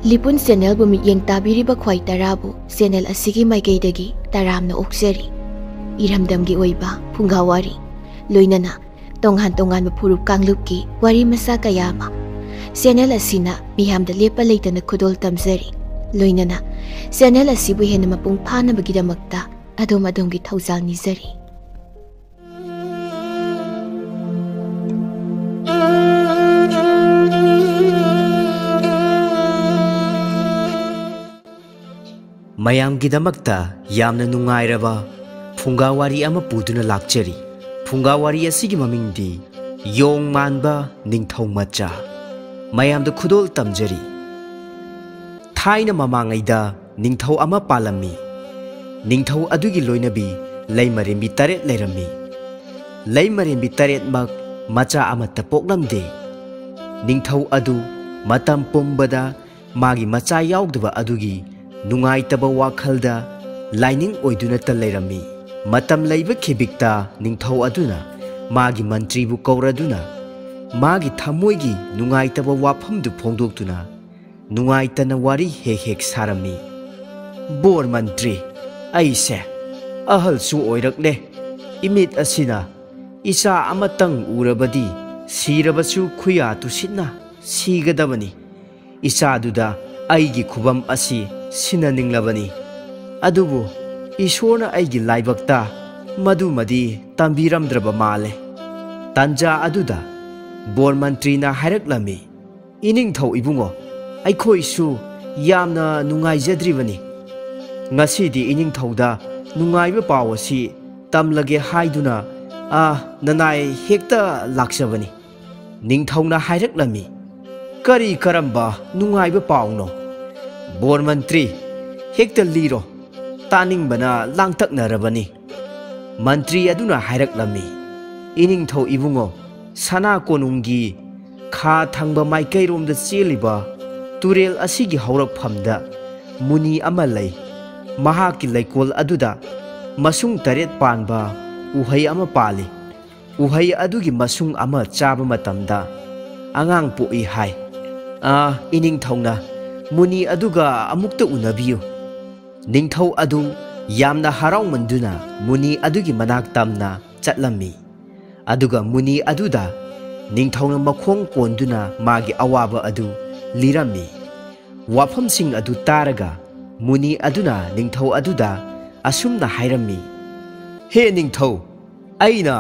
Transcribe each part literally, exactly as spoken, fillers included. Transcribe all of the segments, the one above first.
ꯂꯤꯄꯨꯟ ꯆꯦꯅꯦꯜꯕꯨ ꯃꯤꯠꯌꯦꯡ ꯇꯥꯕꯤꯔꯤꯕ ꯈ꯭ꯋꯥꯏ ꯇꯔꯥꯕꯨ ꯆꯦꯅꯦꯜ ꯑꯁꯤꯒꯤ ꯃꯥꯏꯀꯩꯗꯒꯤ ꯇꯔꯥꯝꯅ ꯑꯣꯛꯆꯔꯤ꯫ ꯏꯔꯝꯗꯝꯒꯤ ꯑꯣꯏꯕ ꯐꯨꯡꯒꯥ ꯋꯥꯔꯤ, ꯂꯣꯏꯅꯅ ꯇꯣꯉꯥꯟ ꯇꯣꯉꯥꯟꯕ ꯐꯨꯔꯨꯞ ꯀꯥꯡꯂꯨꯞꯀꯤ ꯋꯥꯔꯤ ꯃꯆꯥ ꯀꯌꯥ ꯑꯃ ꯆꯦꯅꯦꯜ ꯑꯁꯤꯅ ꯃꯤꯌꯥꯝꯗ ꯂꯦꯞꯄ ꯂꯩꯇꯅ ꯈꯨꯗꯣꯜ ꯇꯝꯖꯔꯤ꯫ ꯂꯣꯏꯅꯅ ꯆꯦꯅꯦꯜ ꯑꯁꯤꯕꯨ ꯍꯦꯟꯅ ꯃꯄꯨꯡ ꯐꯥꯅꯕꯒꯤꯗꯃꯛꯇ ꯑꯗꯣꯝ ꯑꯗꯣꯝꯒꯤ ꯊꯧꯖꯥꯜ ꯅꯤꯖꯔꯤ꯫ ꯃꯌꯥꯝꯒꯤꯗꯃꯛꯇ ꯌꯥꯝꯅ ꯅꯨꯡꯉꯥꯏꯔꯕ ꯐꯨꯡꯒꯥ ꯋꯥꯔꯤ ꯑꯃ ꯄꯨꯗꯨꯅ ꯂꯥꯛꯆꯔꯤ꯫ ꯐꯨꯡꯒꯥ ꯋꯥꯔꯤ ꯑꯁꯤꯒꯤ ꯃꯃꯤꯡꯗꯤ ꯌꯣꯡ ꯃꯥꯟꯕ ꯅꯤꯡꯊꯧ ꯃꯆꯥ꯫ ꯃꯌꯥꯝꯗ ꯈꯨꯗꯣꯜ ꯇꯝꯖꯔꯤ꯫ ꯊꯥꯏꯅ ꯃꯃꯥꯡꯉꯩꯗ ꯅꯤꯡꯊꯧ ꯑꯃ ꯄꯥꯜꯂꯝꯃꯤ꯫ ꯅꯤꯡꯊꯧ ꯑꯗꯨꯒꯤ ꯂꯣꯏꯅꯕꯤ ꯂꯩꯃꯔꯦꯝꯕꯤ ꯇꯔꯦꯠ ꯂꯩꯔꯝꯃꯤ꯫ ꯂꯩꯃꯔꯦꯝꯕꯤ ꯇꯔꯦꯠꯃꯛ ꯃꯆꯥ ꯑꯃꯠꯇ ꯄꯣꯛꯂꯝꯗꯦ꯫ ꯅꯤꯡꯊꯧ ꯑꯗꯨ ꯃꯇꯝ ꯄꯨꯝꯕꯗ ꯃꯥꯒꯤ ꯃꯆꯥ ꯌꯥꯎꯗꯕ ꯑꯗꯨꯒꯤ ꯅꯨꯡꯉꯥꯏꯇꯕ ꯋꯥꯈꯜꯗ ꯂꯥꯏꯅꯤꯡ ꯑꯣꯏꯗꯨꯅꯇ ꯂꯩꯔꯝꯃꯤ꯫ ꯃꯇꯝ ꯂꯩꯕ ꯈꯤꯕꯤꯛꯇ ꯅꯤꯡꯊꯧ ꯑꯗꯨꯅ ꯃꯥꯒꯤ ꯃꯟꯇ꯭ꯔꯤꯕꯨ ꯀꯧꯔꯗꯨꯅ ꯃꯥꯒꯤ ꯊꯃꯣꯏꯒꯤ ꯅꯨꯡꯉꯥꯏꯇꯕ ꯋꯥꯐꯝꯗꯨ ꯐꯣꯡꯗꯣꯛꯇꯨꯅ ꯅꯨꯡꯉꯥꯏꯇꯅ ꯋꯥꯔꯤ ꯍꯦꯛ ꯍꯦꯛ ꯁꯥꯔꯝꯃꯤ꯫ "ꯕꯣꯔ ꯃꯟꯇ꯭ꯔꯤ, ꯑꯩꯁꯦ ꯑꯍꯜꯁꯨ ꯑꯣꯏꯔꯛꯂꯦ꯫ ꯏꯃꯤꯠ ꯑꯁꯤꯅ ꯏꯆꯥ ꯑꯃꯇꯪ ꯎꯔꯕꯗꯤ ꯁꯤꯔꯕꯁꯨ ꯈꯨꯌꯥ ꯇꯨꯁꯤꯠꯅ ꯁꯤꯒꯗꯕꯅꯤ꯫ ꯏꯆꯥꯗꯨꯗ ꯑꯩꯒꯤ ꯈꯨꯕꯝ ꯑꯁꯤ ꯁꯤꯟꯅꯅꯤꯡꯂꯕꯅꯤ꯫ ꯑꯗꯨꯕꯨ ꯏꯁꯣꯔꯅ ꯑꯩꯒꯤ ꯂꯥꯏꯕꯛꯇ ꯃꯗꯨꯃꯗꯤ ꯇꯝꯕꯤꯔꯝꯗ꯭ꯔꯕ ꯃꯥꯜꯂꯦ꯫" ꯇꯥꯟꯖꯥ ꯑꯗꯨꯗ ꯕꯣꯔ ꯃꯟꯇ꯭ꯔꯤꯅ ꯍꯥꯏꯔꯛꯂꯝꯃꯤ, "ꯏꯅꯤꯡꯊꯧ ꯏꯕꯨꯡꯉꯣ, ꯑꯩꯈꯣꯏꯁꯨ ꯌꯥꯝꯅ ꯅꯨꯡꯉꯥꯏꯖꯗ꯭ꯔꯤꯕꯅꯤ꯫ ꯉꯁꯤꯗꯤ ꯏꯅꯤꯡꯊꯧꯗ ꯅꯨꯡꯉꯥꯏꯕ ꯄꯥꯎ ꯑꯁꯤ ꯇꯝꯂꯒꯦ ꯍꯥꯏꯗꯨꯅ, ꯑ, ꯅꯅꯥꯏ ꯍꯦꯛꯇ ꯂꯥꯛꯆꯕꯅꯤ꯫" ꯅꯤꯡꯊꯧꯅ ꯍꯥꯏꯔꯛꯂꯝꯃꯤ, "ꯀꯔꯤ ꯀꯔꯝꯕ ꯅꯨꯡꯉꯥꯏꯕ ꯄꯥꯎꯅꯣ? ꯕꯣꯔ ꯃꯟꯇ꯭ꯔꯤ, ꯍꯦꯛꯇ ꯂꯤꯔꯣ, ꯇꯥꯅꯤꯡꯕꯅ ꯂꯥꯡꯇꯛꯅꯔꯕꯅꯤ꯫" ꯃꯟꯇ꯭ꯔꯤ ꯑꯗꯨꯅ ꯍꯥꯏꯔꯛꯂꯝꯃꯤ, "ꯏꯅꯤꯡꯊꯧ ꯏꯕꯨꯡꯉꯣ, ꯁꯅꯥ ꯀꯣꯅꯨꯡꯒꯤ ꯈꯥ ꯊꯪꯕ ꯃꯥꯏꯀꯩꯔꯣꯝꯗ ꯆꯦꯜꯂꯤꯕ ꯇꯨꯔꯦꯜ ꯑꯁꯤꯒꯤ ꯍꯧꯔꯛꯐꯝꯗ ꯃꯨꯅꯤ ꯑꯃ ꯂꯩ꯫ ꯃꯍꯥꯛꯀꯤ ꯂꯩꯀꯣꯜ ꯑꯗꯨꯗ ꯃꯁꯨꯡ ꯇꯔꯦꯠ ꯄꯥꯟꯕ ꯎꯍꯩ ꯑꯃ ꯄꯥꯜꯂꯤ꯫ ꯎꯍꯩ ꯑꯗꯨꯒꯤ ꯃꯁꯨꯡ ꯑꯃ ꯆꯥꯕ ꯃꯇꯝꯗ ꯑꯉꯥꯡ ꯄꯣꯛꯏ ꯍꯥꯏ꯫" "ꯑꯥ, ꯏꯅꯤꯡꯊꯧꯅ ꯃꯨꯅꯤ ꯑꯗꯨꯒ ꯑꯃꯨꯛꯇ ꯎꯅꯕꯤꯌꯨ꯫ ꯅꯤꯡꯊꯧ ꯑꯗꯨ ꯌꯥꯝꯅ ꯍꯔꯥꯎꯃꯟꯗꯨꯅ ꯃꯨꯅꯤ ꯑꯗꯨꯒꯤ ꯃꯅꯥꯛ ꯇꯝꯅ ꯆꯠꯂꯝꯃꯤ꯫ ꯑꯗꯨꯒ ꯃꯨꯅꯤ ꯑꯗꯨꯗ ꯅꯤꯡꯊꯧꯅ ꯃꯈꯣꯡ ꯀꯣꯟꯗꯨꯅ ꯃꯥꯒꯤ ꯑꯋꯥꯕ ꯑꯗꯨ ꯂꯤꯔꯝꯃꯤ꯫ ꯋꯥꯐꯝꯁꯤꯡ ꯑꯗꯨ ꯇꯥꯔꯒ ꯃꯨꯅꯤ ꯑꯗꯨꯅ ꯅꯤꯡꯊꯧ ꯑꯗꯨꯗ ꯑꯁꯨꯝꯅ ꯍꯥꯏꯔꯝꯃꯤ, "ꯍꯦ ꯅꯤꯡꯊꯧ, ꯑꯩꯅ,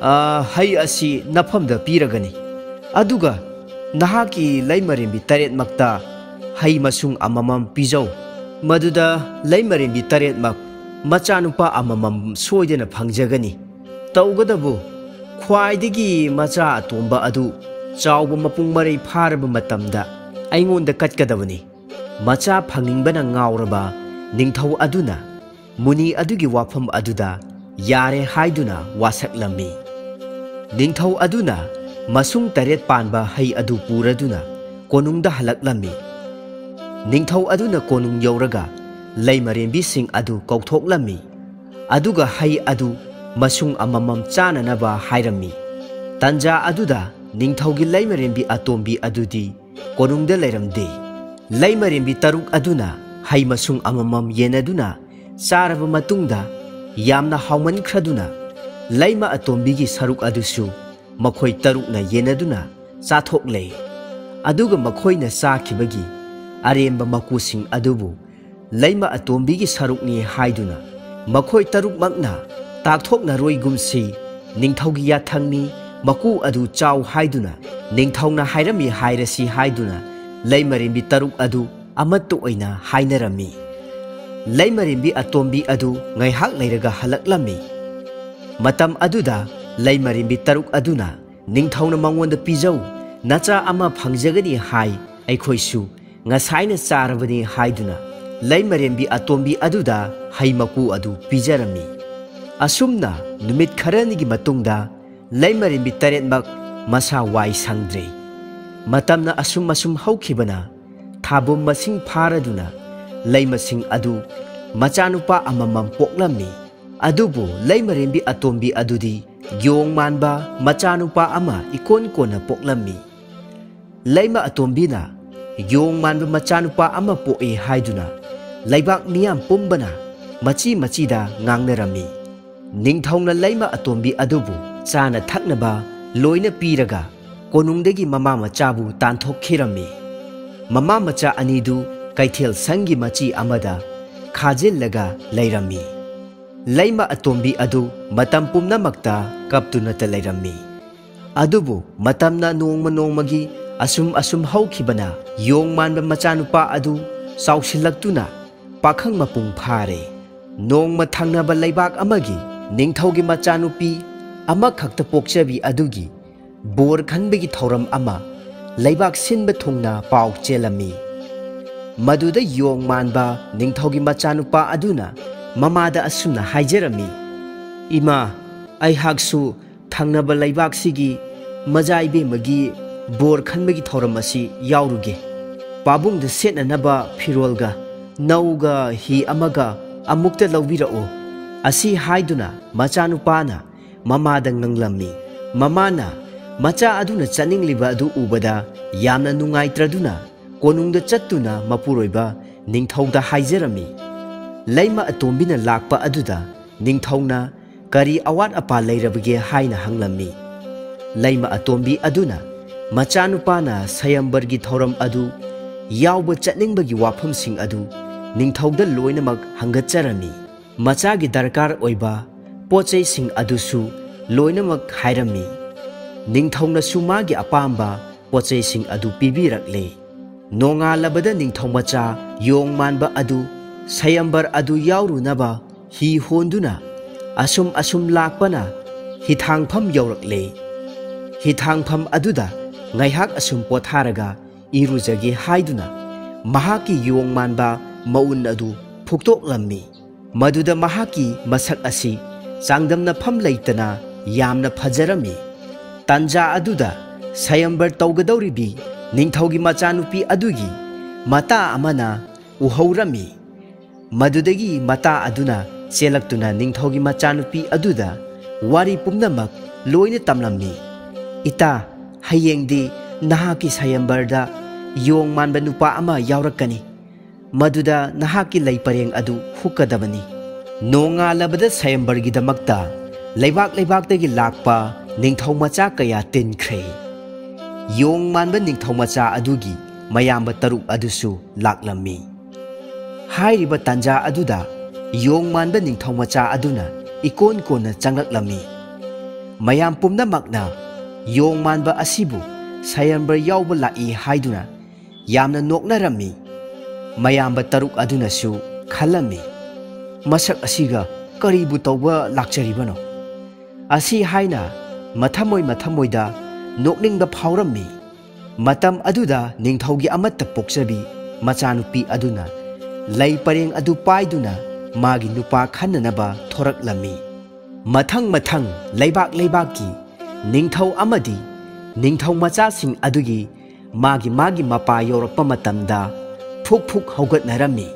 ꯑ, ꯍꯩ ꯑꯁꯤ ꯅꯐꯝꯗ ꯄꯤꯔꯒꯅꯤ, ꯑꯗꯨꯒ ꯅꯍꯥꯛꯀꯤ ꯂꯩꯃꯔꯦꯝꯕꯤ ꯇꯔꯦꯠꯃꯛꯇ ꯍꯩ ꯃꯁꯨꯡ ꯑꯃꯃꯝ ꯄꯤꯖꯧ꯫ ꯃꯗꯨꯗ ꯂꯩꯃꯔꯦꯝꯕꯤ ꯇꯔꯦꯠꯃꯛ ꯃꯆꯥꯅꯨꯄꯥ ꯑꯃꯃꯝ ꯁꯣꯏꯗꯅ ꯐꯪꯖꯒꯅꯤ꯫ ꯇꯧꯒꯗꯕꯨ, ꯈ꯭ꯋꯥꯏꯗꯒꯤ ꯃꯆꯥ ꯑꯇꯣꯝꯕ ꯑꯗꯨ ꯆꯥꯎꯕ ꯃꯄꯨꯡ ꯃꯔꯩ ꯐꯥꯔꯕ ꯃꯇꯝꯗ ꯑꯩꯉꯣꯟꯗ ꯀꯠꯀꯗꯕꯅꯤ꯫" ꯃꯆꯥ ꯐꯪꯅꯤꯡꯕꯅ ꯉꯥꯎꯔꯕ ꯅꯤꯡꯊꯧ ꯑꯗꯨꯅ ꯃꯨꯅꯤ ꯑꯗꯨꯒꯤ ꯋꯥꯐꯝ ꯑꯗꯨꯗ ꯌꯥꯔꯦ ꯍꯥꯏꯗꯨꯅ ꯋꯥꯁꯛꯂꯝꯃꯤ꯫ ꯅꯤꯡꯊꯧ ꯑꯗꯨꯅ ꯃꯁꯨꯡ ꯇꯔꯦꯠ ꯄꯥꯟꯕ ꯍꯩ ꯑꯗꯨ ꯄꯨꯔꯗꯨꯅ ꯀꯣꯅꯨꯡꯗ ꯍꯜꯂꯛꯂꯝꯃꯤ꯫ ꯅꯤꯡꯊꯧ ꯑꯗꯨꯅ ꯀꯣꯅꯨꯡ ꯌꯧꯔꯒ ꯂꯩꯃꯔꯦꯝꯕꯤꯁꯤꯡ ꯑꯗꯨ ꯀꯧꯊꯣꯛꯂꯝꯃꯤ, ꯑꯗꯨꯒ ꯍꯩ ꯑꯗꯨ ꯃꯁꯨꯡ ꯑꯃꯃꯝ ꯆꯥꯅꯅꯕ ꯍꯥꯏꯔꯝꯃꯤ꯫ ꯇꯟꯖꯥ ꯑꯗꯨꯗ ꯅꯤꯡꯊꯧꯒꯤ ꯂꯩꯃꯔꯦꯝꯕꯤ ꯑꯇꯣꯝꯕꯤ ꯑꯗꯨꯗꯤ ꯀꯣꯅꯨꯡꯗ ꯂꯩꯔꯝꯗꯦ꯫ ꯂꯩꯃꯔꯦꯝꯕꯤ ꯇꯔꯨꯛ ꯑꯗꯨꯅ ꯍꯩ ꯃꯁꯨꯡ ꯑꯃꯃꯝ ꯌꯦꯟꯅꯗꯨꯅ ꯆꯥꯔꯕ ꯃꯇꯨꯡꯗ ꯌꯥꯝꯅ ꯍꯥꯎꯃꯟꯈ꯭ꯔꯗꯨꯅ ꯂꯩꯃ ꯑꯇꯣꯝꯕꯤꯒꯤ ꯁꯔꯨꯛ ꯑꯗꯨꯁꯨ ꯃꯈꯣꯏ ꯇꯔꯨꯛꯅ ꯌꯦꯟꯅꯗꯨꯅ ꯆꯥꯊꯣꯛꯂꯦ꯫ ꯑꯗꯨꯒ ꯃꯈꯣꯏꯅ ꯆꯥꯈꯤꯕꯒꯤ ꯑꯔꯦꯝꯕ ꯃꯀꯨꯁꯤꯡ ꯑꯗꯨꯕꯨ ꯂꯩꯃ ꯑꯇꯣꯝꯕꯤꯒꯤ ꯁꯔꯨꯛꯅꯤ ꯍꯥꯏꯗꯨꯅ ꯃꯈꯣꯏ ꯇꯔꯨꯛꯃꯛꯅ ꯇꯥꯛꯊꯣꯛꯅꯔꯣꯏꯒꯨꯝꯁꯤ, ꯅꯤꯡꯊꯧꯒꯤ ꯌꯥꯊꯪꯅꯤ, ꯃꯀꯨ ꯑꯗꯨ ꯆꯥꯎ ꯍꯥꯏꯗꯨꯅ ꯅꯤꯡꯊꯧꯅ ꯍꯥꯏꯔꯝꯃꯤ ꯍꯥꯏꯔꯁꯤ ꯍꯥꯏꯗꯨꯅ ꯂꯩꯃꯔꯦꯝꯕꯤ ꯇꯔꯨꯛ ꯑꯗꯨ ꯑꯃꯠꯇ ꯑꯣꯏꯅ ꯍꯥꯏꯅꯔꯝꯃꯤ꯫ ꯂꯩꯃꯔꯦꯝꯕꯤ ꯑꯇꯣꯝꯕꯤ ꯑꯗꯨ ꯉꯥꯏꯍꯥꯛ ꯂꯩꯔꯒ ꯍꯜꯂꯛꯂꯝꯃꯤ꯫ ꯃꯇꯝ ꯑꯗꯨꯗ ꯂꯩꯃꯔꯦꯝꯕꯤ ꯇꯔꯨꯛ ꯑꯗꯨꯅ ꯅꯤꯡꯊꯧꯅ ꯃꯉꯣꯟꯗ ꯄꯤꯖꯧ, ꯅꯆꯥ ꯑꯃ ꯐꯪꯖꯒꯅꯤ ꯍꯥꯏ, ꯑꯩꯈꯣꯏꯁꯨ ꯉꯁꯥꯏꯅ ꯆꯥꯔꯕꯅꯤ ꯍꯥꯏꯗꯨꯅ ꯂꯩꯃꯔꯦꯝꯕꯤ ꯑꯇꯣꯝꯕꯤ ꯑꯗꯨꯗ ꯍꯩ ꯃꯀꯨ ꯑꯗꯨ ꯄꯤꯖꯔꯝꯃꯤ꯫ ꯑꯁꯨꯝꯅ ꯅꯨꯃꯤꯠ ꯈꯔꯅꯤꯒꯤ ꯃꯇꯨꯡꯗ ꯂꯩꯃꯔꯦꯝꯕꯤ ꯇꯔꯦꯠꯃꯛ ꯃꯁꯥ ꯋꯥꯏ ꯁꯪꯗ꯭ꯔꯦ꯫ ꯃꯇꯝꯅ ꯑꯁꯨꯝ ꯑꯁꯨꯝ ꯍꯧꯈꯤꯕꯅ ꯊꯥꯕꯨꯝ ꯃꯁꯤꯡ ꯐꯥꯔꯗꯨꯅ ꯂꯩꯃꯁꯤꯡ ꯑꯗꯨ ꯃꯆꯥꯅꯨꯄꯥ ꯑꯃꯃꯝ ꯄꯣꯛꯂꯝꯃꯤ꯫ ꯑꯗꯨꯕꯨ ꯂꯩꯃꯔꯦꯝꯕꯤ ꯑꯇꯣꯝꯕꯤ ꯑꯗꯨꯗꯤ ꯌꯣꯡ ꯃꯥꯟꯕ ꯃꯆꯥꯅꯨꯄꯥ ꯑꯃ ꯏꯀꯣꯟ ꯀꯣꯟꯅ ꯄꯣꯛꯂꯝꯃꯤ꯫ ꯂꯩꯃ ꯑꯇꯣꯝꯕꯤꯅ ꯌꯣꯡ ꯃꯥꯟꯕ ꯃꯆꯥꯅꯨꯄꯥ ꯑꯃ ꯄꯣꯛꯏ ꯍꯥꯏꯗꯨꯅ ꯂꯩꯕꯥꯛ ꯃꯤꯌꯥꯝ ꯄꯨꯝꯕꯅ ꯃꯆꯤ ꯃꯆꯤꯗ ꯉꯥꯡꯅꯔꯝꯃꯤ꯫ ꯅꯤꯡꯊꯧꯅ ꯂꯩꯃ ꯑꯇꯣꯝꯕꯤ ꯑꯗꯨꯕꯨ ꯆꯥꯅ ꯊꯛꯅꯕ ꯂꯣꯏꯅ ꯄꯤꯔꯒ ꯀꯣꯅꯨꯡꯗꯒꯤ ꯃꯃꯥ ꯃꯆꯥꯕꯨ ꯇꯥꯟꯊꯣꯛꯈꯤꯔꯝꯃꯤ꯫ ꯃꯃꯥ ꯃꯆꯥ ꯑꯅꯤꯗꯨ ꯀꯩꯊꯦꯜ ꯁꯪꯒꯤ ꯃꯆꯤ ꯑꯃꯗ ꯈꯥꯖꯤꯜꯂꯒ ꯂꯩꯔꯝꯃꯤ꯫ ꯂꯩꯃ ꯑꯇꯣꯝꯕꯤ ꯑꯗꯨ ꯃꯇꯝ ꯄꯨꯝꯅꯃꯛꯇ ꯀꯞꯇꯨꯅꯇ ꯂꯩꯔꯝꯃꯤ꯫ ꯑꯗꯨꯕꯨ ꯃꯇꯝꯅ ꯅꯣꯡꯃ ꯅꯣꯡꯃꯒꯤ ꯑꯁꯨꯝ ꯑꯁꯨꯝ ꯍꯧꯈꯤꯕꯅ ꯌꯣꯡ ꯃꯥꯟꯕ ꯃꯆꯥꯅꯨꯄꯥ ꯑꯗꯨ ꯆꯥꯎꯁꯤꯜꯂꯛꯇꯨꯅ ꯄꯥꯈꯪ ꯃꯄꯨꯡ ꯐꯥꯔꯦ꯫ ꯅꯣꯡꯃ ꯊꯪꯅꯕ ꯂꯩꯕꯥꯛ ꯑꯃꯒꯤ ꯅꯤꯡꯊꯧꯒꯤ ꯃꯆꯥꯅꯨꯄꯤ ꯑꯃꯈꯛꯇ ꯄꯣꯛꯆꯕꯤ ꯑꯗꯨꯒꯤ ꯕꯣꯔ ꯈꯟꯕꯒꯤ ꯊꯧꯔꯝ ꯑꯃ ꯂꯩꯕꯥꯛ ꯁꯤꯟꯕ ꯊꯨꯡꯅ ꯄꯥꯎ ꯆꯦꯜꯂꯝꯃꯤ꯫ ꯃꯗꯨꯗ ꯌꯣꯡ ꯃꯥꯟꯕ ꯅꯤꯡꯊꯧꯒꯤ ꯃꯆꯥꯅꯨꯄꯥ ꯑꯗꯨꯅ ꯃꯃꯥꯗ ꯑꯁꯨꯝꯅ ꯍꯥꯏꯖꯔꯝꯃꯤ, "ꯏꯃꯥ, ꯑꯩꯍꯥꯛꯁꯨ ꯊꯪꯅꯕ ꯂꯩꯕꯥꯛꯁꯤꯒꯤ ꯃꯖꯥ ꯏꯕꯦꯝꯃꯒꯤ ꯕꯣꯔ ꯈꯟꯕꯒꯤ ꯊꯧꯔꯝ ꯑꯁꯤ ꯌꯥꯎꯔꯨꯒꯦ꯫ ꯄꯥꯕꯨꯡꯗ ꯁꯦꯠꯅꯅꯕ ꯐꯤꯔꯣꯜꯒ ꯅꯧꯒ ꯍꯤ ꯑꯃꯒ ꯑꯃꯨꯛꯇ ꯂꯧꯕꯤꯔꯛꯎ"꯫ ꯑꯁꯤ ꯍꯥꯏꯗꯨꯅ ꯃꯆꯥꯅꯨꯄꯥꯅ ꯃꯃꯥꯗ ꯉꯥꯡꯂꯝꯃꯤ꯫ ꯃꯃꯥꯅ ꯃꯆꯥ ꯑꯗꯨꯅ ꯆꯠꯅꯤꯡꯂꯤꯕ ꯑꯗꯨ ꯎꯕꯗ ꯌꯥꯝꯅ ꯅꯨꯡꯉꯥꯏꯇ꯭ꯔꯗꯨꯅ ꯀꯣꯅꯨꯡꯗ ꯆꯠꯇꯨꯅ ꯃꯄꯨꯔꯣꯏꯕ ꯅꯤꯡꯊꯧꯗ ꯍꯥꯏꯖꯔꯝꯃꯤ꯫ ꯂꯩꯃ ꯑꯇꯣꯝꯕꯤꯅ ꯂꯥꯛꯄ ꯑꯗꯨꯗ ꯅꯤꯡꯊꯧꯅ ꯀꯔꯤ ꯑꯋꯥꯠ ꯑꯄꯥ ꯂꯩꯔꯕꯒꯦ ꯍꯥꯏꯅ ꯍꯪꯂꯝꯃꯤ꯫ ꯂꯩꯃ ꯑꯇꯣꯝꯕꯤ ꯑꯗꯨꯅ ꯃꯆꯥꯅꯨꯄꯥꯅ ꯁꯌꯝꯕꯔꯒꯤ ꯊꯧꯔꯝ ꯑꯗꯨ ꯌꯥꯎꯕ ꯆꯠꯅꯤꯡꯕꯒꯤ ꯋꯥꯐꯝꯁꯤꯡ ꯑꯗꯨ ꯅꯤꯡꯊꯧꯗ ꯂꯣꯏꯅꯃꯛ ꯍꯪꯒꯠꯆꯔꯝꯃꯤ꯫ ꯃꯆꯥꯒꯤ ꯗꯔꯀꯥꯔ ꯑꯣꯏꯕ ꯄꯣꯠ ꯆꯩꯁꯤꯡ ꯑꯗꯨꯁꯨ ꯂꯣꯏꯅꯃꯛ ꯍꯥꯏꯔꯝꯃꯤ꯫ ꯅꯤꯡꯊꯧꯅꯁꯨ ꯃꯥꯒꯤ ꯑꯄꯥꯝꯕ ꯄꯣꯠ ꯆꯩꯁꯤꯡ ꯑꯗꯨ ꯄꯤꯕꯤꯔꯛꯂꯦ꯫ ꯅꯣꯡꯉꯥꯜꯂꯕꯗ ꯅꯤꯡꯊꯧ ꯃꯆꯥ ꯌꯣꯡ ꯃꯥꯟꯕ ꯑꯗꯨ ꯁꯌꯝꯕꯔ ꯑꯗꯨ ꯌꯥꯎꯔꯨꯅꯕ ꯍꯤ ꯍꯣꯟꯗꯨꯅ ꯑꯁꯨꯝ ꯑꯁꯨꯝ ꯂꯥꯛꯄꯅ ꯍꯤꯊꯥꯡꯐꯝ ꯌꯧꯔꯛꯂꯦ꯫ ꯍꯤꯊꯥꯡꯐꯝ ꯑꯗꯨꯗ ꯉꯥꯏꯍꯥꯛ ꯑꯁꯨꯝ ꯄꯣꯊꯥꯔꯒ ꯏꯔꯨꯖꯒꯦ ꯍꯥꯏꯗꯨꯅ ꯃꯍꯥꯛꯀꯤ ꯌꯣꯡ ꯃꯥꯟꯕ ꯃꯎꯟ ꯑꯗꯨ ꯐꯨꯛꯇꯣꯛꯂꯝꯃꯤ꯫ ꯃꯗꯨꯗ ꯃꯍꯥꯛꯀꯤ ꯃꯁꯛ ꯑꯁꯤ ꯆꯥꯡꯗꯝꯅꯐꯝ ꯂꯩꯇꯅ ꯌꯥꯝꯅ ꯐꯖꯔꯝꯃꯤ꯫ ꯇꯥꯟꯖꯥ ꯑꯗꯨꯗ ꯁꯌꯝꯕꯔ ꯇꯧꯒꯗꯧꯔꯤꯕꯤ ꯅꯤꯡꯊꯧꯒꯤ ꯃꯆꯥꯅꯨꯄꯤ ꯑꯗꯨꯒꯤ ꯃꯇꯥ ꯑꯃꯅ ꯎꯍꯧꯔꯝꯃꯤ꯫ ꯃꯗꯨꯗꯒꯤ ꯃꯇꯥ ꯑꯗꯨꯅ ꯆꯦꯜꯂꯛꯇꯨꯅ ꯅꯤꯡꯊꯧꯒꯤ ꯃꯆꯥꯅꯨꯄꯤ ꯑꯗꯨꯗ ꯋꯥꯔꯤ ꯄꯨꯝꯅꯃꯛ ꯂꯣꯏꯅ ꯇꯝꯂꯝꯃꯤ꯫ "ꯏꯇꯥ, ꯍꯌꯦꯡꯗꯤ ꯅꯍꯥꯛꯀꯤ ꯁꯌꯝꯕꯔꯗ ꯌꯣꯡ ꯃꯥꯟꯕ ꯅꯨꯄꯥ ꯑꯃ ꯌꯥꯎꯔꯛꯀꯅꯤ꯫ ꯃꯗꯨꯗ ꯅꯍꯥꯛꯀꯤ ꯂꯩ ꯄꯔꯦꯡ ꯑꯗꯨ ꯍꯨꯛꯀꯗꯕꯅꯤ꯫ ꯅꯣꯡꯉꯥꯜꯂꯕꯗ ꯁꯌꯝꯕꯔꯒꯤꯗꯃꯛꯇ ꯂꯩꯕꯥꯛ ꯂꯩꯕꯥꯛꯇꯒꯤ ꯂꯥꯛꯄ ꯅꯤꯡꯊꯧ ꯃꯆꯥ ꯀꯌꯥ ꯇꯤꯟꯈ꯭ꯔꯦ꯫ ꯌꯣꯡ ꯃꯥꯟꯕ ꯅꯤꯡꯊꯧ ꯃꯆꯥ ꯑꯗꯨꯒꯤ ꯃꯌꯥꯝꯕ ꯇꯔꯨꯛ ꯑꯗꯨꯁꯨ ꯂꯥꯛꯂꯝꯃꯤ꯫ ꯍꯥꯏꯔꯤꯕ ꯇꯥꯟꯖꯥ ꯑꯗꯨꯗ ꯌꯣꯡ ꯃꯥꯟꯕ ꯅꯤꯡꯊꯧ ꯃꯆꯥ ꯑꯗꯨꯅ ꯏꯀꯣꯟ ꯀꯣꯟꯅ ꯆꯪꯂꯛꯂꯝꯃꯤ꯫ ꯃꯌꯥꯝ ꯄꯨꯝꯅꯃꯛꯅ ꯌꯣꯡ ꯃꯥꯟꯕ ꯑꯁꯤꯕꯨ ꯁꯌꯝꯕꯔ ꯌꯥꯎꯕ ꯂꯥꯛꯏ ꯍꯥꯏꯗꯨꯅ ꯌꯥꯝꯅ ꯅꯣꯛꯅꯔꯝꯃꯤ꯫ ꯃꯌꯥꯝꯕ ꯇꯔꯨꯛ ꯑꯗꯨꯅꯁꯨ ꯈꯜꯂꯝꯃꯤ, "ꯃꯁꯛ ꯑꯁꯤꯒ ꯀꯔꯤꯕꯨ ꯇꯧꯕ ꯂꯥꯛꯆꯔꯤꯕꯅꯣ?" ꯑꯁꯤ ꯍꯥꯏꯅ ꯃꯊꯃꯣꯏ ꯃꯊꯃꯣꯏꯗ ꯅꯣꯛꯅꯤꯡꯕ ꯐꯥꯎꯔꯝꯃꯤ꯫ ꯃꯇꯝ ꯑꯗꯨꯗ ꯅꯤꯡꯊꯧꯒꯤ ꯑꯃꯠꯇ ꯄꯣꯛꯆꯕꯤ ꯃꯆꯥꯅꯨꯄꯤ ꯑꯗꯨꯅ ꯂꯩ ꯄꯔꯦꯡ ꯑꯗꯨ ꯄꯥꯏꯗꯨꯅ ꯃꯥꯒꯤ ꯅꯨꯄꯥ ꯈꯟꯅꯅꯕ ꯊꯣꯔꯛꯂꯝꯃꯤ꯫ ꯃꯊꯪ ꯃꯊꯪ ꯂꯩꯕꯥꯛ ꯂꯩꯕꯥꯛꯀꯤ ꯅꯤꯡꯊꯧ ꯑꯃꯗꯤ ꯅꯤꯡꯊꯧ ꯃꯆꯥꯁꯤꯡ ꯑꯗꯨꯒꯤ ꯃꯥꯒꯤ ꯃꯥꯒꯤ ꯃꯄꯥ ꯌꯧꯔꯛꯄ ꯃꯇꯝꯗ ꯐꯨꯛ ꯐꯨꯛ ꯍꯧꯒꯠꯅꯔꯝꯃꯤ꯫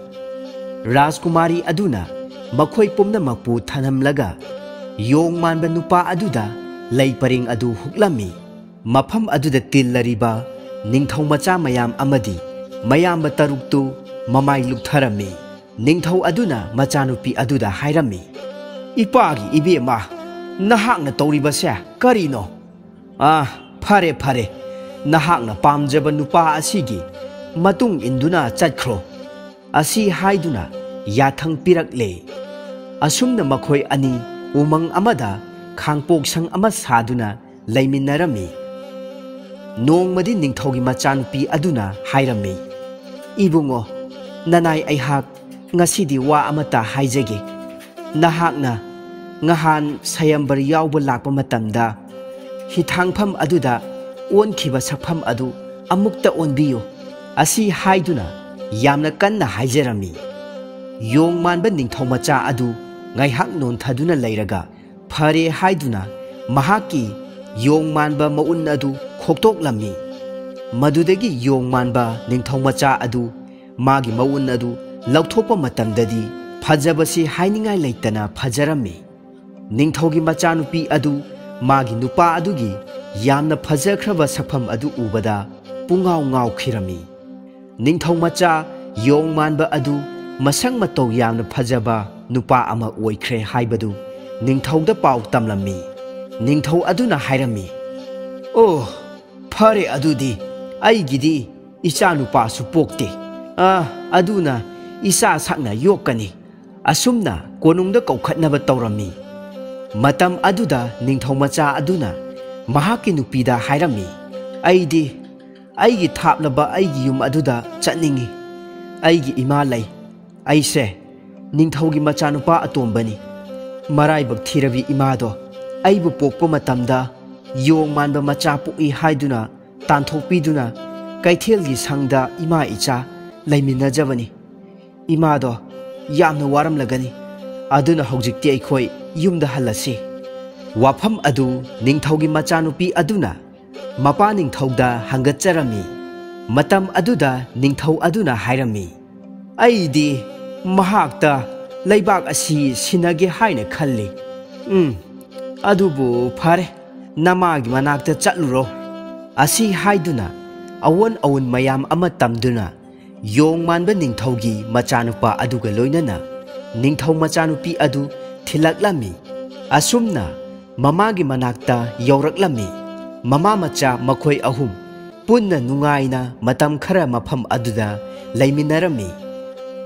ꯔꯥꯖꯀꯨꯃꯥꯔꯤ ꯑꯗꯨꯅ ꯃꯈꯣꯏ ꯄꯨꯝꯅꯃꯛꯄꯨ ꯊꯅꯝꯂꯒ ꯌꯣꯡ ꯃꯥꯟꯕ ꯅꯨꯄꯥ ꯑꯗꯨꯗ ꯂꯩ ꯄꯔꯦꯡ ꯑꯗꯨ ꯍꯨꯛꯂꯝꯃꯤ꯫ ꯃꯐꯝ ꯑꯗꯨꯗ ꯇꯤꯜꯂꯔꯤꯕ ꯅꯤꯡꯊꯧ ꯃꯆꯥ ꯃꯌꯥꯝ ꯑꯃꯗꯤ ꯃꯌꯥꯝꯕ ꯇꯔꯨꯛꯇꯨ ꯃꯃꯥꯏ ꯂꯨꯞꯊꯔꯝꯃꯤ꯫ ꯅꯤꯡꯊꯧ ꯑꯗꯨꯅ ꯃꯆꯥꯅꯨꯄꯤ ꯑꯗꯨꯗ ꯍꯥꯏꯔꯝꯃꯤ, "ꯏꯄꯥꯒꯤ ꯏꯕꯦꯝꯃ, ꯅꯍꯥꯛꯅ ꯇꯧꯔꯤꯕꯁꯦ ꯀꯔꯤꯅꯣ? ꯑꯥ, ꯐꯔꯦ, ꯐꯔꯦ, ꯅꯍꯥꯛꯅ ꯄꯥꯝꯖꯕ ꯅꯨꯄꯥ ꯑꯁꯤꯒꯤ ꯃꯇꯨꯡ ꯏꯟꯗꯨꯅ ꯆꯠꯈ꯭ꯔꯣ"꯫ ꯑꯁꯤ ꯍꯥꯏꯗꯨꯅ ꯌꯥꯊꯪ ꯄꯤꯔꯛꯂꯦ꯫ ꯑꯁꯨꯝꯅ ꯃꯈꯣꯏ ꯑꯅꯤ ꯎꯃꯪ ꯑꯃꯗ ꯈꯥꯡꯄꯣꯛꯁꯪ ꯑꯃ ꯁꯥꯗꯨꯅ ꯂꯩꯃꯤꯟꯅꯔꯝꯃꯤ꯫ ꯅꯣꯡꯃꯗꯤ ꯅꯤꯡꯊꯧꯒꯤ ꯃꯆꯥꯅꯨꯄꯤ ꯑꯗꯨꯅ ꯍꯥꯏꯔꯝꯃꯤ, "ꯏꯕꯨꯡꯉꯣ, ꯅꯅꯥꯏ ꯑꯩꯍꯥꯛ ꯉꯁꯤꯗꯤ ꯋꯥ ꯑꯃꯇ ꯍꯥꯏꯖꯒꯦ꯫ ꯅꯍꯥꯛꯅ ꯉꯍꯥꯟ ꯁꯌꯝꯕꯔ ꯌꯥꯎꯕ ꯂꯥꯛꯄ ꯃꯇꯝꯗ ꯍꯤꯊꯥꯡꯐꯝ ꯑꯗꯨꯗ ꯑꯣꯟꯈꯤꯕ ꯁꯛꯐꯝ ꯑꯗꯨ ꯑꯃꯨꯛꯇ ꯑꯣꯟꯕꯤꯌꯨ"꯫ ꯑꯁꯤ ꯍꯥꯏꯗꯨꯅ ꯌꯥꯝꯅ ꯀꯟꯅ ꯍꯥꯏꯖꯔꯝꯃꯤ꯫ ꯌꯣꯡ ꯃꯥꯟꯕ ꯅꯤꯡꯊꯧ ꯃꯆꯥ ꯑꯗꯨ ꯉꯥꯏꯍꯥꯛ ꯅꯣꯟꯊꯗꯨꯅ ꯂꯩꯔꯒ ꯐꯔꯦ ꯍꯥꯏꯗꯨꯅ ꯃꯍꯥꯛꯀꯤ ꯌꯣꯡ ꯃꯥꯟꯕ ꯃꯎꯟ ꯑꯗꯨ ꯈꯣꯛꯇꯣꯛꯂꯝꯃꯤ꯫ ꯃꯗꯨꯗꯒꯤ ꯌꯣꯡ ꯃꯥꯟꯕ ꯅꯤꯡꯊꯧ ꯃꯆꯥ ꯑꯗꯨ ꯃꯥꯒꯤ ꯃꯎꯟ ꯑꯗꯨ ꯂꯧꯊꯣꯛꯄ ꯃꯇꯝꯗꯗꯤ ꯐꯖꯕꯁꯤ ꯍꯥꯏꯅꯤꯡꯉꯥꯏ ꯂꯩꯇꯅ ꯐꯖꯔꯝꯃꯤ꯫ ꯅꯤꯡꯊꯧꯒꯤ ꯃꯆꯥꯅꯨꯄꯤ ꯑꯗꯨ ꯃꯥꯒꯤ ꯅꯨꯄꯥ ꯑꯗꯨꯒꯤ ꯌꯥꯝꯅ ꯐꯖꯈ꯭ꯔꯕ ꯁꯛꯐꯝ ꯑꯗꯨ ꯎꯕꯗ ꯄꯨꯡꯉꯥꯎ ꯉꯥꯎꯈꯤꯔꯝꯃꯤ꯫ ꯅꯤꯡꯊꯧ ꯃꯆꯥ ꯌꯣꯡ ꯃꯥꯟꯕ ꯑꯗꯨ ꯃꯁꯛ ꯃꯇꯧ ꯌꯥꯝꯅ ꯐꯖꯕ ꯅꯨꯄꯥ ꯑꯃ ꯑꯣꯏꯈ꯭ꯔꯦ ꯍꯥꯏꯕꯗꯨ ꯅꯤꯡꯊꯧꯗ ꯄꯥꯎ ꯇꯝꯂꯝꯃꯤ꯫ ꯅꯤꯡꯊꯧ ꯑꯗꯨꯅ ꯍꯥꯏꯔꯝꯃꯤ, "ꯑꯣ, ꯐꯔꯦ, ꯑꯗꯨꯗꯤ ꯑꯩꯒꯤꯗꯤ ꯏꯆꯥ ꯅꯨꯄꯥꯁꯨ ꯄꯣꯛꯇꯦ꯫ ꯑ, ꯑꯗꯨꯅ ꯏꯆꯥ ꯁꯛꯅ ꯌꯣꯛꯀꯅꯤ꯫" ꯑꯁꯨꯝꯅ ꯀꯣꯅꯨꯡꯗ ꯀꯧꯈꯠꯅꯕ ꯇꯧꯔꯝꯃꯤ꯫ ꯃꯇꯝ ꯑꯗꯨꯗ ꯅꯤꯡꯊꯧ ꯃꯆꯥ ꯑꯗꯨꯅ ꯃꯍꯥꯛꯀꯤ ꯅꯨꯄꯤꯗ ꯍꯥꯏꯔꯝꯃꯤ, "ꯑꯩꯗꯤ ꯑꯩꯒꯤ ꯊꯥꯞꯂꯕ ꯑꯩꯒꯤ ꯌꯨꯝ ꯑꯗꯨꯗ ꯆꯠꯅꯤꯡꯏ꯫ ꯑꯩꯒꯤ ꯏꯃꯥ ꯂꯩ꯫ ꯑꯩꯁꯦ ꯅꯤꯡꯊꯧꯒꯤ ꯃꯆꯥꯅꯨꯄꯥ ꯑꯇꯣꯝꯕꯅꯤ꯫ ꯃꯔꯥꯏꯕꯛ ꯊꯤꯔꯕꯤ ꯏꯃꯥꯗꯣ ꯑꯩꯕꯨ ꯄꯣꯛꯄ ꯃꯇꯝꯗ ꯌꯣꯡ ꯃꯥꯟꯕ ꯃꯆꯥ ꯄꯣꯛꯏ ꯍꯥꯏꯗꯨꯅ ꯇꯥꯟꯊꯣꯛꯄꯤꯗꯨꯅ ꯀꯩꯊꯦꯜꯒꯤ ꯁꯪꯗ ꯏꯃꯥ ꯏꯆꯥ ꯂꯩꯃꯤꯟꯅꯖꯕꯅꯤ꯫ ꯏꯃꯥꯗꯣ ꯌꯥꯝꯅ ꯋꯥꯔꯝꯂꯒꯅꯤ꯫ ꯑꯗꯨꯅ ꯍꯧꯖꯤꯛꯇꯤ ꯑꯩꯈꯣꯏ ꯌꯨꯝꯗ ꯍꯜꯂꯁꯤ꯫" ꯋꯥꯐꯝ ꯑꯗꯨ ꯅꯤꯡꯊꯧꯒꯤ ꯃꯆꯥꯅꯨꯄꯤ ꯑꯗꯨꯅ ꯃꯄꯥ ꯅꯤꯡꯊꯧꯗ ꯍꯪꯒꯠꯆꯔꯝꯃꯤ꯫ ꯃꯇꯝ ꯑꯗꯨꯗ ꯅꯤꯡꯊꯧ ꯑꯗꯨꯅ ꯍꯥꯏꯔꯝꯃꯤ, "ꯑꯩꯗꯤ ꯃꯍꯥꯛꯇ ꯂꯩꯕꯥꯛ ꯑꯁꯤ ꯁꯤꯟꯅꯒꯦ ꯍꯥꯏꯅ ꯈꯜꯂꯤ꯫ ꯎꯝ, ꯑꯗꯨꯕꯨ ꯐꯔꯦ, ꯅꯃꯥꯒꯤ ꯃꯅꯥꯛꯇ ꯆꯠꯂꯨꯔꯣ꯫" ꯑꯁꯤ ꯍꯥꯏꯗꯨꯅ ꯑꯑꯣꯟ ꯑꯑꯣꯟ ꯃꯌꯥꯝ ꯑꯃ ꯇꯝꯗꯨꯅ ꯌꯣꯡ ꯃꯥꯟꯕ ꯅꯤꯡꯊꯧꯒꯤ ꯃꯆꯥꯅꯨꯄꯥ ꯑꯗꯨꯒ ꯂꯣꯏꯅꯅ ꯅꯤꯡꯊꯧ ꯃꯆꯥꯅꯨꯄꯤ ꯑꯗꯨ ꯊꯤꯜꯂꯛꯂꯝꯃꯤ꯫ ꯑꯁꯨꯝꯅ ꯃꯃꯥꯒꯤ ꯃꯅꯥꯛꯇ ꯌꯧꯔꯛꯂꯝꯃꯤ꯫ ꯃꯃꯥ ꯃꯆꯥ ꯃꯈꯣꯏ ꯑꯍꯨꯝ ꯄꯨꯟꯅ ꯅꯨꯡꯉꯥꯏꯅ ꯃꯇꯝ ꯈꯔ ꯃꯐꯝ ꯑꯗꯨꯗ ꯂꯩꯃꯤꯟꯅꯔꯝꯃꯤ꯫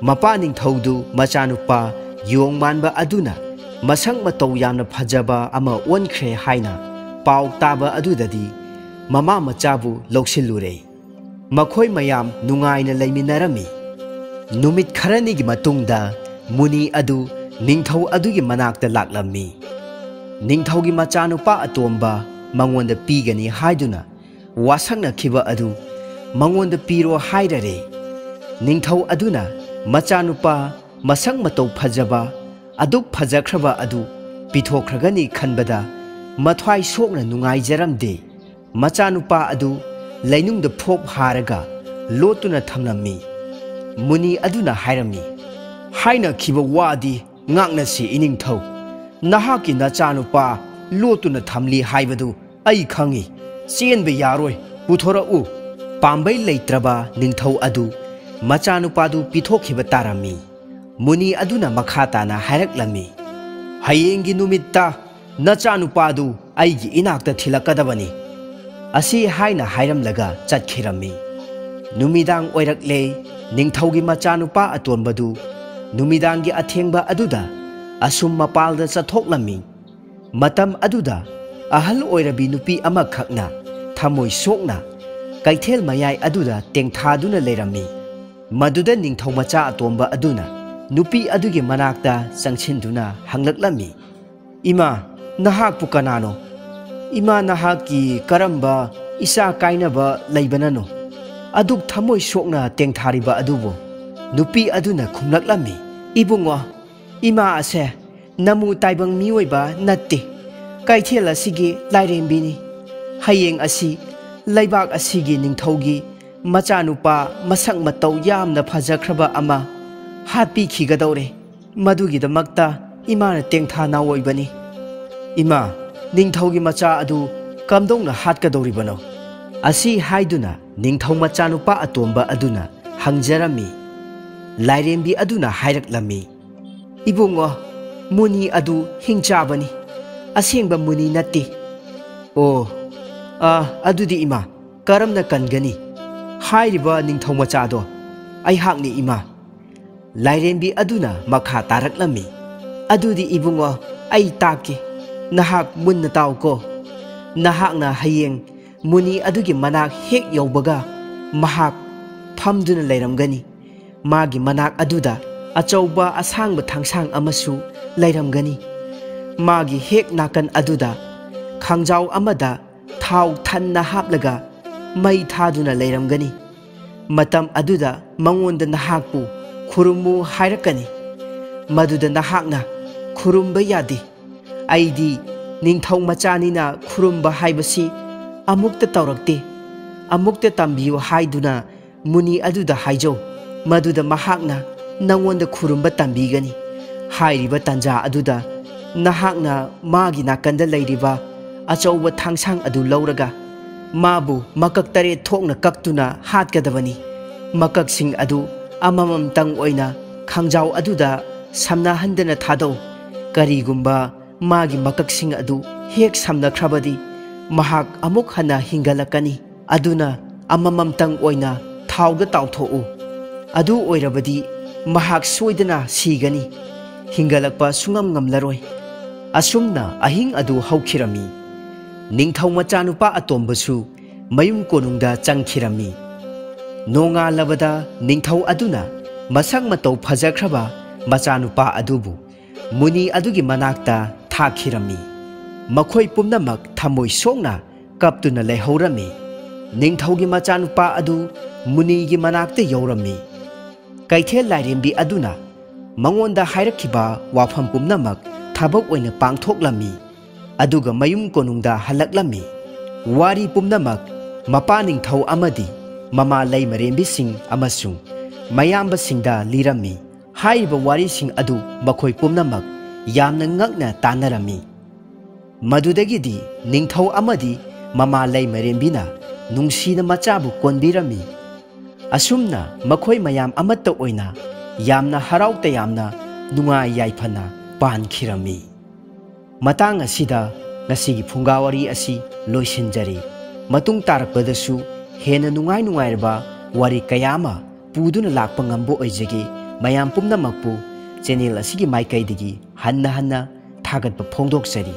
ꯃꯄꯥ ꯅꯤꯡꯊꯧꯗꯨ ꯃꯆꯥꯅꯨꯄꯥ ꯌꯣꯡ ꯃꯥꯟꯕ ꯑꯗꯨꯅ ꯃꯁꯛ ꯃꯇꯧ ꯌꯥꯝꯅ ꯐꯖꯕ ꯑꯃ ꯑꯣꯟꯈ꯭ꯔꯦ ꯍꯥꯏꯅ ꯄꯥꯎ ꯇꯥꯕ ꯑꯗꯨꯗꯗꯤ ꯃꯃꯥ ꯃꯆꯥꯕꯨ ꯂꯧꯁꯤꯜꯂꯨꯔꯦ꯫ ꯃꯈꯣꯏ ꯃꯌꯥꯝ ꯅꯨꯡꯉꯥꯏꯅ ꯂꯩꯃꯤꯟꯅꯔꯝꯃꯤ꯫ ꯅꯨꯃꯤꯠ ꯈꯔꯅꯤꯒꯤ ꯃꯇꯨꯡꯗ ꯃꯨꯅꯤ ꯑꯗꯨ ꯅꯤꯡꯊꯧ ꯑꯗꯨꯒꯤ ꯃꯅꯥꯛꯇ ꯂꯥꯛꯂꯝꯃꯤ꯫ ꯅꯤꯡꯊꯧꯒꯤ ꯃꯆꯥꯅꯨꯄꯥ ꯑꯇꯣꯝꯕ ꯃꯉꯣꯟꯗ ꯄꯤꯒꯅꯤ ꯍꯥꯏꯗꯨꯅ ꯋꯥꯁꯛꯅꯈꯤꯕ ꯑꯗꯨ ꯃꯉꯣꯟꯗ ꯄꯤꯔꯣ ꯍꯥꯏꯔꯔꯦ꯫ ꯅꯤꯡꯊꯧ ꯑꯗꯨꯅ ꯃꯆꯥꯅꯨꯄꯥ ꯃꯁꯛ ꯃꯇꯧ ꯐꯖꯕ, ꯑꯗꯨꯛ ꯐꯖꯈ꯭ꯔꯕ ꯑꯗꯨ ꯄꯤꯊꯣꯛꯈ꯭ꯔꯒꯅꯤ ꯈꯟꯕꯗ ꯃꯊ꯭ꯋꯥꯏ ꯁꯣꯛꯅ ꯅꯨꯡꯉꯥꯏꯖꯔꯝꯗꯦ꯫ ꯃꯆꯥꯅꯨꯄꯥ ꯑꯗꯨ ꯂꯩꯅꯨꯡꯗ ꯐꯣꯞ ꯍꯥꯔꯒ ꯂꯣꯠꯇꯨꯅ ꯊꯝꯂꯝꯃꯤ꯫ ꯃꯨꯅꯤ ꯑꯗꯨꯅ ꯍꯥꯏꯔꯝꯃꯤ, "ꯍꯥꯏꯅꯈꯤꯕ ꯋꯥꯗꯤ ꯉꯥꯛꯅꯁꯤ ꯏꯅꯤꯡꯊꯧ꯫ ꯅꯍꯥꯛꯀꯤ ꯅꯆꯥꯅꯨꯄꯥ ꯂꯣꯠꯇꯨꯅ ꯊꯝꯂꯤ ꯍꯥꯏꯕꯗꯨ ꯑꯩ ꯈꯪꯏ꯫ ꯆꯦꯟꯕ ꯌꯥꯔꯣꯏ, ꯄꯨꯊꯣꯔꯛꯎ꯫" ꯄꯥꯝꯕꯩ ꯂꯩꯇ꯭ꯔꯕ ꯅꯤꯡꯊꯧ ꯑꯗꯨ ꯃꯆꯥꯅꯨꯄꯥꯗꯨ ꯄꯤꯊꯣꯛꯈꯤꯕ ꯇꯥꯔꯝꯃꯤ꯫ ꯃꯨꯅꯤ ꯑꯗꯨꯅ ꯃꯈꯥ ꯇꯥꯅ ꯍꯥꯏꯔꯛꯂꯝꯃꯤ, "ꯍꯌꯦꯡꯒꯤ ꯅꯨꯃꯤꯠꯇ ꯅꯆꯥꯅꯨꯄꯥꯗꯨ ꯑꯩꯒꯤ ꯏꯅꯥꯛꯇ ꯊꯤꯜꯂꯛꯀꯗꯕꯅꯤ"꯫ ꯑꯁꯤ ꯍꯥꯏꯅ ꯍꯥꯏꯔꯝꯂꯒ ꯆꯠꯈꯤꯔꯝꯃꯤ꯫ ꯅꯨꯃꯤꯗꯥꯡ ꯑꯣꯏꯔꯛꯂꯦ꯫ ꯅꯤꯡꯊꯧꯒꯤ ꯃꯆꯥꯅꯨꯄꯥ ꯑꯇꯣꯟꯕꯗꯨ ꯅꯨꯃꯤꯗꯥꯡꯒꯤ ꯑꯊꯦꯡꯕ ꯑꯗꯨꯗ ꯑꯁꯨꯝ ꯃꯄꯥꯜꯗ ꯆꯠꯊꯣꯛꯂꯝꯃꯤ꯫ ꯃꯇꯝ ꯑꯗꯨꯗ ꯑꯍꯜ ꯑꯣꯏꯔꯕꯤ ꯅꯨꯄꯤ ꯑꯃꯈꯛꯅ ꯊꯃꯣꯏ ꯁꯣꯛꯅ ꯀꯩꯊꯦꯜ ꯃꯌꯥꯏ ꯑꯗꯨꯗ ꯇꯦꯡꯊꯥꯗꯨꯅ ꯂꯩꯔꯝꯃꯤ꯫ ꯃꯗꯨꯗ ꯅꯤꯡꯊꯧ ꯃꯆꯥ ꯑꯇꯣꯝꯕ ꯑꯗꯨꯅ ꯅꯨꯄꯤ ꯑꯗꯨꯒꯤ ꯃꯅꯥꯛꯇ ꯆꯪꯁꯤꯟꯗꯨꯅ ꯍꯪꯂꯛꯂꯝꯃꯤ, "ꯏꯃꯥ, ꯅꯍꯥꯛꯄꯨ ꯀꯅꯥꯅꯣ? ꯏꯃꯥ, ꯅꯍꯥꯛꯀꯤ ꯀꯔꯝꯕ ꯏꯆꯥ ꯀꯥꯏꯅꯕ ꯂꯩꯕꯅꯅꯣ ꯑꯗꯨꯛ ꯊꯃꯣꯏ ꯁꯣꯛꯅ ꯇꯦꯡꯊꯥꯔꯤꯕ ꯑꯗꯨꯕꯨ?" ꯅꯨꯄꯤ ꯑꯗꯨꯅ ꯈꯨꯝꯂꯛꯂꯝꯃꯤ, "ꯏꯕꯨꯡꯉꯣ, ꯏꯃꯥ ꯑꯁꯦ ꯅꯃꯨ ꯇꯥꯏꯕꯪ ꯃꯤꯑꯣꯏꯕ ꯅꯠꯇꯦ꯫ ꯀꯩꯊꯦꯜ ꯑꯁꯤꯒꯤ ꯂꯥꯏꯔꯦꯝꯕꯤꯅꯤ꯫ ꯍꯌꯦꯡ ꯑꯁꯤ ꯂꯩꯕꯥꯛ ꯑꯁꯤꯒꯤ ꯅꯤꯡꯊꯧꯒꯤ ꯃꯆꯥꯅꯨꯄꯥ ꯃꯁꯛ ꯃꯇꯧ ꯌꯥꯝꯅ ꯐꯖꯈ꯭ꯔꯕ ꯑꯃ ꯍꯥꯠꯄꯤꯈꯤꯒꯗꯧꯔꯦ꯫ ꯃꯗꯨꯒꯤꯗꯃꯛꯇ ꯏꯃꯥꯅ ꯇꯦꯡꯊꯥ ꯅꯥꯑꯣꯏꯕꯅꯤ꯫ ꯏꯃꯥ, ꯅꯤꯡꯊꯧꯒꯤ ꯃꯆꯥ ꯑꯗꯨ ꯀꯝꯗꯧꯅ ꯍꯥꯠꯀꯗꯧꯔꯤꯕꯅꯣ?" ꯑꯁꯤ ꯍꯥꯏꯗꯨꯅ ꯅꯤꯡꯊꯧ ꯃꯆꯥꯅꯨꯄꯥ ꯑꯇꯣꯝꯕ ꯑꯗꯨꯅ ꯍꯪꯖꯔꯝꯃꯤ꯫ ꯂꯥꯏꯔꯦꯝꯕꯤ ꯑꯗꯨꯅ ꯍꯥꯏꯔꯛꯂꯝꯃꯤ, "ꯏꯕꯨꯡꯉꯣ, ꯃꯨꯅꯤ ꯑꯗꯨ ꯍꯤꯡꯆꯥꯕꯅꯤ, ꯑꯁꯦꯡꯕ ꯃꯨꯅꯤ ꯅꯠꯇꯦ꯫" "ꯑꯣ, ꯑꯥ, ꯑꯗꯨꯗꯤ ꯏꯃꯥ, ꯀꯔꯝꯅ ꯀꯟꯒꯅꯤ? ꯍꯥꯏꯔꯤꯕ ꯅꯤꯡꯊꯧ ꯃꯆꯥꯗꯣ ꯑꯩꯍꯥꯛꯅꯤ, ꯏꯃꯥ꯫" ꯂꯥꯏꯔꯦꯝꯕꯤ ꯑꯗꯨꯅ ꯃꯈꯥ ꯇꯥꯔꯛꯂꯝꯃꯤ, "ꯑꯗꯨꯗꯤ ꯏꯕꯨꯡꯉꯣ, ꯑꯩ ꯇꯥꯛꯀꯦ꯫ ꯅꯍꯥꯛ ꯃꯨꯟꯅ ꯇꯥꯎꯀꯣ꯫ ꯅꯍꯥꯛꯅ ꯍꯌꯦꯡ ꯃꯨꯅꯤ ꯑꯗꯨꯒꯤ ꯃꯅꯥꯛ ꯍꯦꯛ ꯌꯧꯕꯒ ꯃꯍꯥꯛ ꯐꯝꯗꯨꯅ ꯂꯩꯔꯝꯒꯅꯤ꯫ ꯃꯥꯒꯤ ꯃꯅꯥꯛ ꯑꯗꯨꯗ ꯑꯆꯧꯕ ꯑꯁꯥꯡꯕ ꯊꯥꯡꯁꯥꯡ ꯑꯃꯁꯨ ꯂꯩꯔꯝꯒꯅꯤ꯫ ꯃꯥꯒꯤ ꯍꯦꯛ ꯅꯥꯀꯟ ꯑꯗꯨꯗ ꯈꯥꯡꯖꯥꯎ ꯑꯃꯗ ꯊꯥꯎ ꯊꯟꯅ ꯍꯥꯞꯂꯒ ꯃꯩ ꯊꯥꯗꯨꯅ ꯂꯩꯔꯝꯒꯅꯤ꯫ ꯃꯇꯝ ꯑꯗꯨꯗ ꯃꯉꯣꯟꯗ ꯅꯍꯥꯛꯄꯨ ꯈꯨꯔꯨꯝꯃꯨ ꯍꯥꯏꯔꯛꯀꯅꯤ꯫ ꯃꯗꯨꯗ ꯅꯍꯥꯛꯅ ꯈꯨꯔꯨꯝꯕ ꯌꯥꯗꯦ꯫ ꯑꯩꯗꯤ ꯅꯤꯡꯊꯧ ꯃꯆꯥꯅꯤꯅ ꯈꯨꯔꯨꯝꯕ ꯍꯥꯏꯕꯁꯤ ꯑꯃꯨꯛꯇ ꯇꯧꯔꯛꯇꯦ꯫ ꯑꯃꯨꯛꯇ ꯇꯝꯕꯤꯌꯨ ꯍꯥꯏꯗꯨꯅ ꯃꯨꯅꯤ ꯑꯗꯨꯗ ꯍꯥꯏꯖꯧ꯫ ꯃꯗꯨꯗ ꯃꯍꯥꯛꯅ ꯅꯉꯣꯟꯗ ꯈꯨꯔꯨꯝꯕ ꯇꯝꯕꯤꯒꯅꯤ꯫ ꯍꯥꯏꯔꯤꯕ ꯇꯥꯟꯖꯥ ꯑꯗꯨꯗ ꯅꯍꯥꯛꯅ ꯃꯥꯒꯤ ꯅꯥꯀꯟꯗ ꯂꯩꯔꯤꯕ ꯑꯆꯧꯕ ꯊꯥꯡꯁꯥꯡ ꯑꯗꯨ ꯂꯧꯔꯒ ꯃꯥꯕꯨ ꯃꯀꯛ ꯇꯔꯦꯠ ꯊꯣꯛꯅ ꯀꯛꯇꯨꯅ ꯍꯥꯠꯀꯗꯕꯅꯤ꯫ ꯃꯀꯛꯁꯤꯡ ꯑꯗꯨ ꯑꯃꯃꯝꯇꯪ ꯑꯣꯏꯅ ꯈꯥꯡꯖꯥꯎ ꯑꯗꯨꯗ ꯁꯝꯅꯍꯟꯗꯅ ꯊꯥꯗꯧ꯫ ꯀꯔꯤꯒꯨꯝꯕ ꯃꯥꯒꯤ ꯃꯀꯛꯁꯤꯡ ꯑꯗꯨ ꯍꯦꯛ ꯁꯝꯅꯈ꯭ꯔꯕꯗꯤ, ꯃꯍꯥꯛ ꯑꯃꯨꯛ ꯍꯟꯅ ꯍꯤꯡꯒꯠꯂꯛꯀꯅꯤ꯫ ꯑꯗꯨꯅ ꯑꯃꯃꯝꯇꯪ ꯑꯣꯏꯅ ꯊꯥꯎꯗ ꯇꯥꯎꯊꯣꯛꯎ꯫ ꯑꯗꯨ ꯑꯣꯏꯔꯕꯗꯤ ꯃꯍꯥꯛ ꯁꯣꯏꯗꯅ ꯁꯤꯒꯅꯤ, ꯍꯤꯡꯒꯠꯂꯛꯄ ꯁꯨꯡꯉꯝ ꯉꯝꯂꯔꯣꯏ꯫ ꯑꯁꯨꯝꯅ ꯑꯍꯤꯡ ꯑꯗꯨ ꯍꯧꯈꯤꯔꯝꯃꯤ꯫ ꯅꯤꯡꯊꯧ ꯃꯆꯥꯅꯨꯄꯥ ꯑꯇꯣꯝꯕꯁꯨ ꯃꯌꯨꯝ ꯀꯣꯅꯨꯡꯗ ꯆꯪꯈꯤꯔꯝꯃꯤ꯫ ꯅꯣꯡꯉꯥꯜꯂꯕꯗ ꯅꯤꯡꯊꯧ ꯑꯗꯨꯅ ꯃꯁꯛ ꯃꯇꯧ ꯐꯖꯈ꯭ꯔꯕ ꯃꯆꯥꯅꯨꯄꯥ ꯑꯗꯨꯕꯨ ꯃꯨꯅꯤ ꯑꯗꯨꯒꯤ ꯃꯅꯥꯛꯇ ꯊꯥꯈꯤꯔꯝꯃꯤ꯫ ꯃꯈꯣꯏ ꯄꯨꯝꯅꯃꯛ ꯊꯃꯣꯏ ꯁꯣꯛꯅ ꯀꯞꯇꯨꯅ ꯂꯩꯍꯧꯔꯝꯃꯤ꯫ ꯅꯤꯡꯊꯧꯒꯤ ꯃꯆꯥꯅꯨꯄꯥ ꯑꯗꯨ ꯃꯨꯅꯤꯒꯤ ꯃꯅꯥꯛꯇ ꯌꯧꯔꯝꯃꯤ꯫ ꯀꯩꯊꯦꯜ ꯂꯥꯏꯔꯦꯝꯕꯤ ꯑꯗꯨꯅ ꯃꯉꯣꯟꯗ ꯍꯥꯏꯔꯛꯈꯤꯕ ꯋꯥꯐꯝ ꯄꯨꯝꯅꯃꯛ ꯊꯕꯛ ꯑꯣꯏꯅ ꯄꯥꯡꯊꯣꯛꯂꯝꯃꯤ꯫ ꯑꯗꯨꯒ ꯃꯌꯨꯝ ꯀꯣꯅꯨꯡꯗ ꯍꯜꯂꯛꯂꯝꯃꯤ꯫ ꯋꯥꯔꯤ ꯄꯨꯝꯅꯃꯛ ꯃꯄꯥ ꯅꯤꯡꯊꯧ ꯑꯃꯗꯤ ꯃꯃꯥ ꯂꯩꯃꯔꯦꯝꯕꯤꯁꯤꯡ ꯑꯃꯁꯨꯡ ꯃꯌꯥꯝꯕꯁꯤꯡꯗ ꯂꯤꯔꯝꯃꯤ꯫ ꯍꯥꯏꯔꯤꯕ ꯋꯥꯔꯤꯁꯤꯡ ꯑꯗꯨ ꯃꯈꯣꯏ ꯄꯨꯝꯅꯃꯛ ꯌꯥꯝꯅ ꯉꯛꯅ ꯇꯥꯟꯅꯔꯝꯃꯤ꯫ ꯃꯗꯨꯗꯒꯤꯗꯤ ꯅꯤꯡꯊꯧ ꯑꯃꯗꯤ ꯃꯃꯥ ꯂꯩꯃꯔꯦꯝꯕꯤꯅ ꯅꯨꯡꯁꯤꯅ ꯃꯆꯥꯕꯨ ꯀꯣꯟꯕꯤꯔꯝꯃꯤ꯫ ꯑꯁꯨꯝꯅ ꯃꯈꯣꯏ ꯃꯌꯥꯝ ꯑꯃꯠꯇ ꯑꯣꯏꯅ ꯌꯥꯝꯅ ꯍꯔꯥꯎ ꯇꯌꯥꯝꯅ ꯅꯨꯡꯉꯥꯏ ꯌꯥꯏꯐꯅ ꯄꯥꯟꯈꯤꯔꯝꯃꯤ꯫ ꯃꯇꯥꯡ ꯑꯁꯤꯗ ꯉꯁꯤꯒꯤ ꯐꯨꯡꯒꯥ ꯋꯥꯔꯤ ꯑꯁꯤ ꯂꯣꯏꯁꯤꯟꯖꯔꯤ꯫ ꯃꯇꯨꯡ ꯇꯥꯔꯛꯄꯗꯁꯨ ꯍꯦꯟꯅ ꯅꯨꯡꯉꯥꯏ ꯅꯨꯡꯉꯥꯏꯔꯕ ꯋꯥꯔꯤ ꯀꯌꯥ ꯑꯃ ꯄꯨꯗꯨꯅ ꯂꯥꯛꯄ ꯉꯝꯕ ꯑꯣꯏꯖꯒꯦ꯫ ꯃꯌꯥꯝ ꯄꯨꯝꯅꯃꯛꯄꯨ ꯆꯦꯅꯦꯜ ꯑꯁꯤꯒꯤ ꯃꯥꯏꯀꯩꯗꯒꯤ ꯍꯟꯅ ꯍꯟꯅ ꯊꯥꯒꯠꯄ ꯐꯣꯡꯗꯣꯛꯆꯔꯤ꯫